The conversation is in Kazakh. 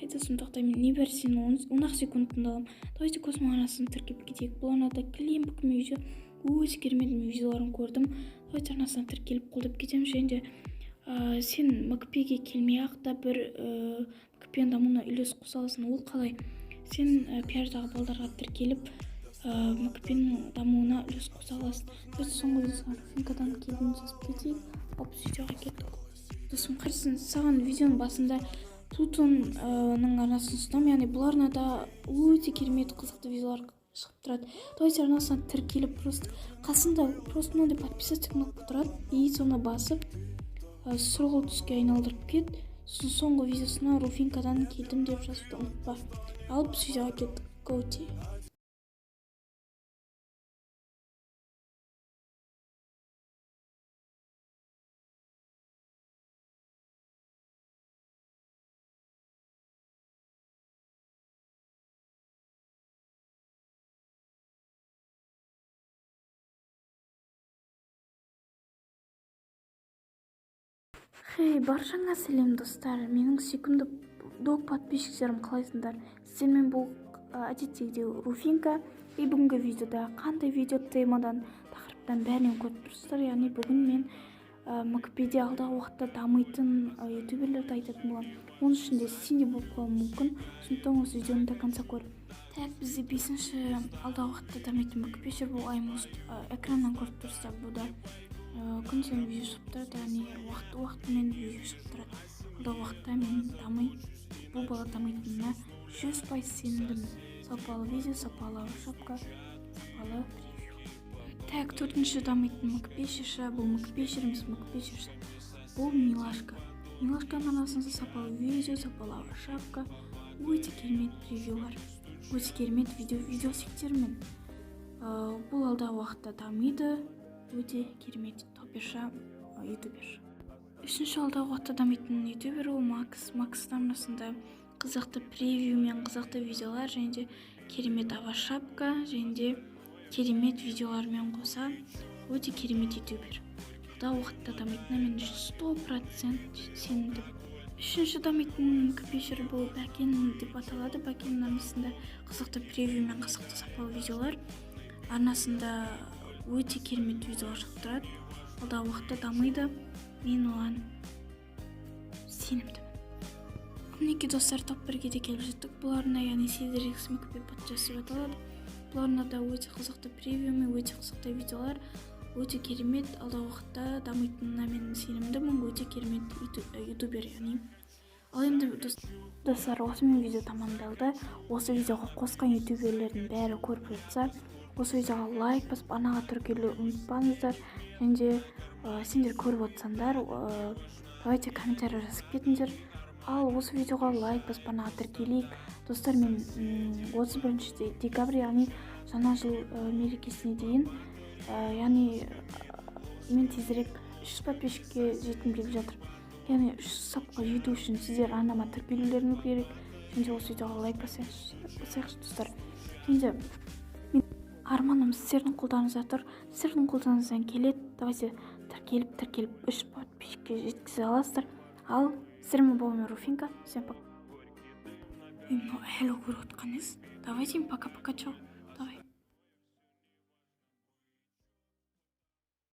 Досым, тоқта, мен небәрі сені 10 ақ секундында аламын. Давайте Космо арнасын тіркеп кетейік. Бұл арнада кілең бүкіл видео, өте керемет видеоларын көрдім. Давайте арнасына тіркеліп, қолдап кетеміз. Және де сен МКП-ге келмей ақ та бір МКП-ның дамуына үлес қоса аласың. Ол қалай? Сен пиардағы балдарға тіркеліп, МКП-ның дамуына үлес қоса аласың. Давайте соңғы видеосына «Руфинкадан келдім» жазып кетейік. Ал біз видеоға кеттік. Досым, қарасын, саған видеоның басында Плутонның арнасын ұсынамын. Яғни бұл арнада өте керемет, қызықты видеолар шығып тұрады. Давайте арнасына тіркеліп, просто қасында просто мынандай «Подписаться» кнопка тұрады, и соны басып, сұрғылт түске айналдырып кет. Сосын соңғы видеосына «Руфинкадан келдім» деп жазуды ұмытпа. Ал біз видеоға кеттік. Готи. Хей, баршаңа сәлем, достар, менің сүйкімді дог подписчиктерім! Қалайсыңдар? Сіздермен бұл әдеттегідей Руфинка. И бүгінгі видеода қандай видео? Темадан, тақырыптан бәрінен көріп тұрсыздар. Яғни бүгін мен МКПде алдағы уақытта дамитын ютуберлерді айтатын боламын. Оның ішінде сен де болып қалуың мүмкін, сондықтан осы видеоны до конца көр. Так, бізде бесінші алдағы уақытта дамитын мкпшер бұл Аймус. Экраннан көріп тұрсыздар, бұл да күн сайын видео шығып тұрады, яғни уақыт уақытымен видео шығып тұрады. Алдағы уақытта мен дами бұл бала дамитынына 100% сенімдімін. Сапалы видео, сапалы шапка, сапалы превью. Так, төртінші дамитын мкпешерша, бұл мкпешер емес, мкпешерша, бұл Милашка. Милашканың арнасында сапалы видео, сапалы шапка, өте керемет превьюлар, өте керемет видео, видосиктермен. Бұл алдағы уақытта дамиды, өте керемет топерша, ютубер. Үшінші алдағы уақытта дамитын ютубер ол Макс. Макстың арнасында қызықты превью мен қызықты видеолар және де керемет авашапка, және де керемет видеолармен қоса өте керемет ютубер. Алдағы уақытта дамитынына мен 100% сенімдімін. Үшінші дамитын мкпешер бұл Бәкен деп аталады. Бәкеннің арнасында қызықты превью мен қызықты сапалы видеолар, арнасында өте керемет видеолар шығып тұрады. Алдағы уақытта дамиды, мен оған сенімдімін. Мінекей, достар, топ 1-ге де келіп жеттік. Бұл арна, яғни Сидерикс мкп патшасы деп аталады. Бұл арнада өте қызықты превью мен өте қызықты видеолар, өте керемет, алдағы уақытта дамитынына мен сенімдімін, өте керемет ютубер яғни. Ал енді, достар, осымен видео тамамдалды. Осы видеоға қосқан ютуберлердің бәрі көріп жатса, осы видеоға лайк басып, арнаға тіркелуді ұмытпаңыздар. Және де сендер көріп отырсаңдар, давайте комментарий жазып кетіңдер. Ал осы видеоға лайк басып, арнаға тіркелейік, достар. Мен 31 декабрь, яғни жаңа жыл мерекесіне дейін, яғни мен тезірек 300 подписчикке жеткім келіп жатыр. Яғни 300 сабқа жету үшін сіздер арнама тіркелулеріңіз керек. Және де осы видеоға лайк басайықшы, достар. Және де мен арманым сіздердің қолдарыңызда тұр, сіздердің қолдарыңыздан келеді. Давайте тіркеліп, үш подписчикке жеткізе аласыздар. Ал сіздермен болған Руфинка. Всем пока. Ей, мынау әлі көріп отқан емес. Давайте, пока, пока, чао.